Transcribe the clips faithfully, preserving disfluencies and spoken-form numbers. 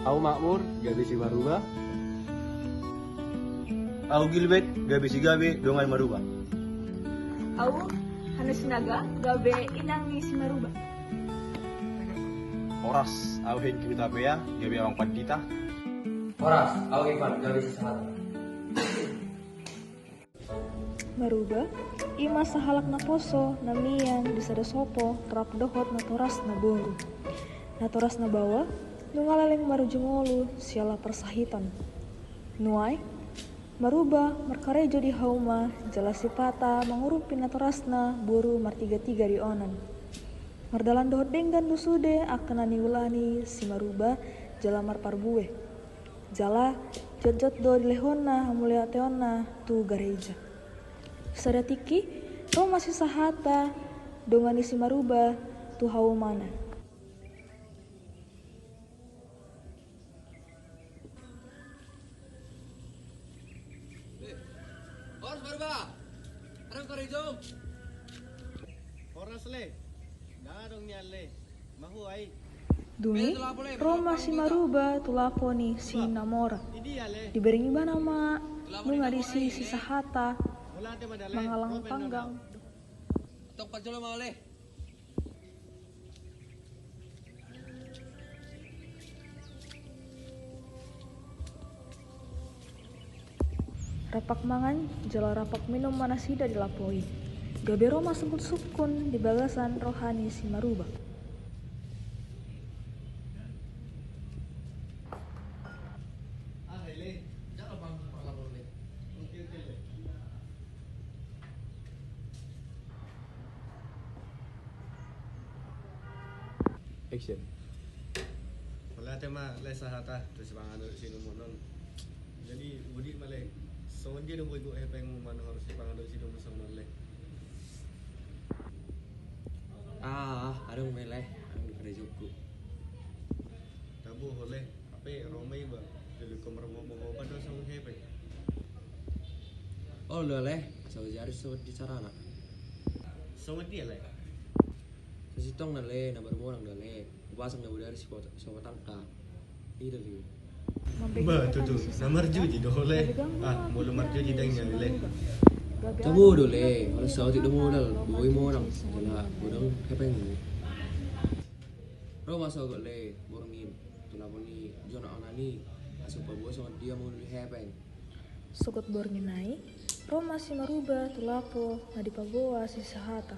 Au Makmur, gabe si Maruba. Au Gilbert, gabe si Gabe dongan Maruba. Au Hana Sinaga, gabe inang ni si Maruba. Horas, au Hengki Hutapea, gabe amang pandita. Horas, au Ivan, gabe si Sahata. Maruba, i ma sahalak naposo, na mian di sada sopo, rap dohot natorasna boru. Natorasna baoa, nunga leleng marujung ngolu, siala parsahiton. Nuaeng, Maruba, markarejo di hauma, jala sipata, mangurungpi natorasna, boru martigatiga di onan. Mardalan dohot denggan do sude, angka na niulahon i si Maruba, jala marparbue. Jala, jotjot do dilehonna, hamauliateonna, tu gareja. Sada tingki, ro ma si Sahata, dongan ni si Maruba, tu haumana. Horas Maruba. Adong karejo? Horas le. Dang adong nian le. Mahu ai. Dungi, ro ma si Maruba tu lapo ni si Namora. Dibereng ibana ma, nunga disi si Sahata, mangalang panggang. Tong parjolo ma le. Rapak mangan, jala rapak minum ma nasida di lapo i. Gabe ro ma sungkunsungkun di bagasan roha ni si Maruba. Action. Mauliate ma le Sahata, tu sipanganon sinumon on. Jadi, bodi ma le, songon dia do bohigo hepengmu manang sipanganon sinumon songon on le? Ah, adong ma le, adong di karejongku. Tabo ho le. Hape ro ma iba, jadi ko marmomo ho pa do songon hepeng. Olo do le, asa ujar songon dia carana. Songon dia le? Sasintongna le, na marmonang do le. Upasang na bodari si kota, si kota angka. Ida le. Ba tutu, na marjuji do ho le. Ah, molo marjuji dang nian le. Tabo do le, molo saotik do modal, boi monang, jala godang hepeng. Ro ma sogot le, borngin. Tu lapo ni jona onan i, asa paboa songon dia mangolu hepeng. Sogot borngin nai, ro ma si Maruba tu lapo na dipaboa si Sahata.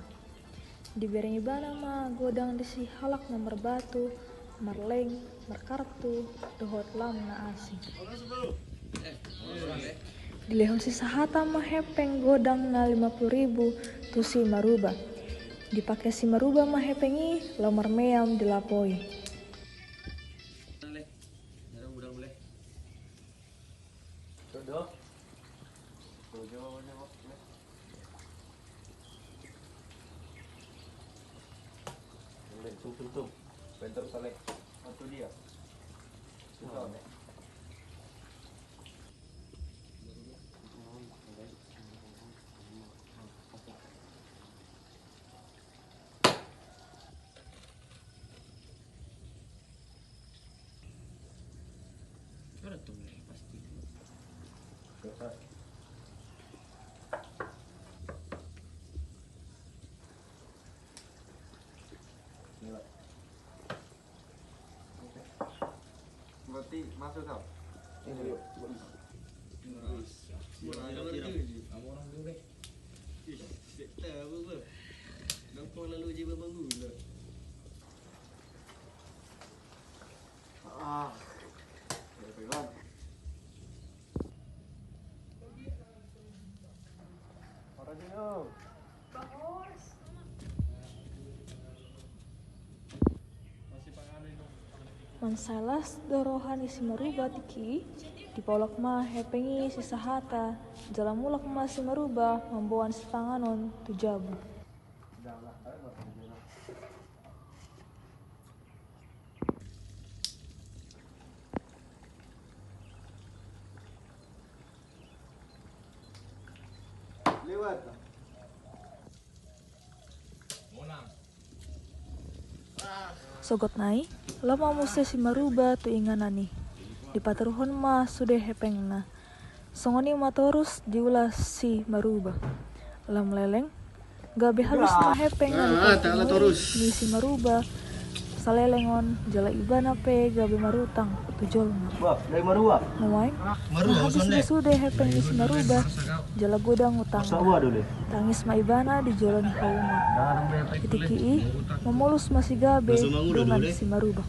Dibereng ibana ma godang disi halak na marbatu, marleng, markartu, dohot lam na asing. Dilehon si Sahata ma hepeng godang na lima pulu ribu tu si Maruba. Dipake si Maruba ma hepeng i laho marmeam di lapo i. Berarti masuk, Sal? Iya. Wah, ada orang dulu deh. Ih, tak tahu, Bang. Nampak lalu je, Bang, gula. Ah, ya, pegang. Mansae las do roha ni si Maruba tingki i, dipaulak ma hepeng i si Sahata, jala mulak ma si Maruba mamboan sipanganon tu jabu. Lewat. Monang. Ah. Sogot nai, laho ma muse si Maruba tu inganan i. Dipataruhon ma sude hepengna. Songon i ma torus diula si Maruba. Lam leleng, gabe halus ma hepeng na dipatupa ni si Maruba saleleng on, jala ibana pe gabe marutang tu jolma. Nuaeng, na habis be sude hepeng ni si Maruba, jala godang utangna. Tangis ma ibana di jolo ni hauma. Di tingki i, mamolus ma si Gabe dongan si Maruba.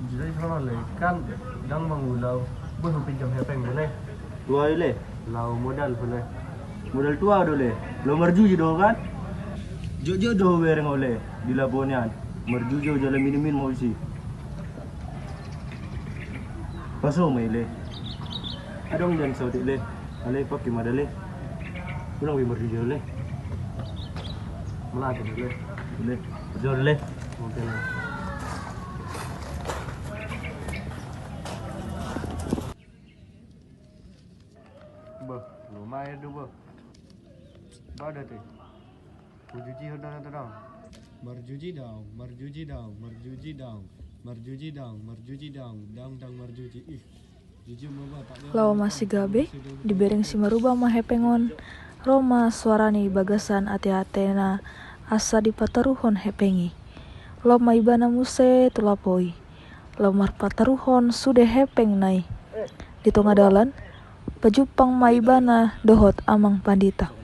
Jadi sono le, kan dang mangula au. Boi hupinjam hepeng mule. Tua i le. Laho modal mule. Modal tua do le. Laho marjuji do kan? Jotjot do hubereng au le di lapo nian. Marjuji au jala minum-minum ma husi. Paso ma i le. Adong dan saotik le. Ale pake ma da le. Ulang be marjuji au le. Melati do le. Le. Jor le. Oke le. Bah, lumayan do bah. Bah, da te. Hujujihon do na tadong. Marjuji daong, marjuji daong, marjuji daong, marjuji daong, marjuji daong, daong, daong marjuji. Ih, jujur ma bah, tak. Laho ma si Gabe, dibereng si Maruba ma hepeng on. Ro ma suara ni bagasan ate-atena asa dipataruhon hepeng i. Laho ma ibana muse tu lapo i. Laho marpataruhon sude hepengna i. Di tonga dalan, pajumpang ma ibana dohot amang pandita.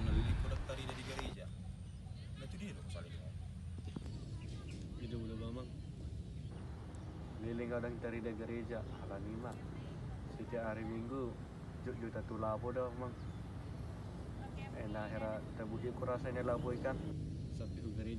Leleng au dang tarida gareja, alani ma. Setiap hari Minggu, jotjot au tu lapo do, amang. Ena hera tabuhi kurasa ni lapo i kan. Sampe hu gareja.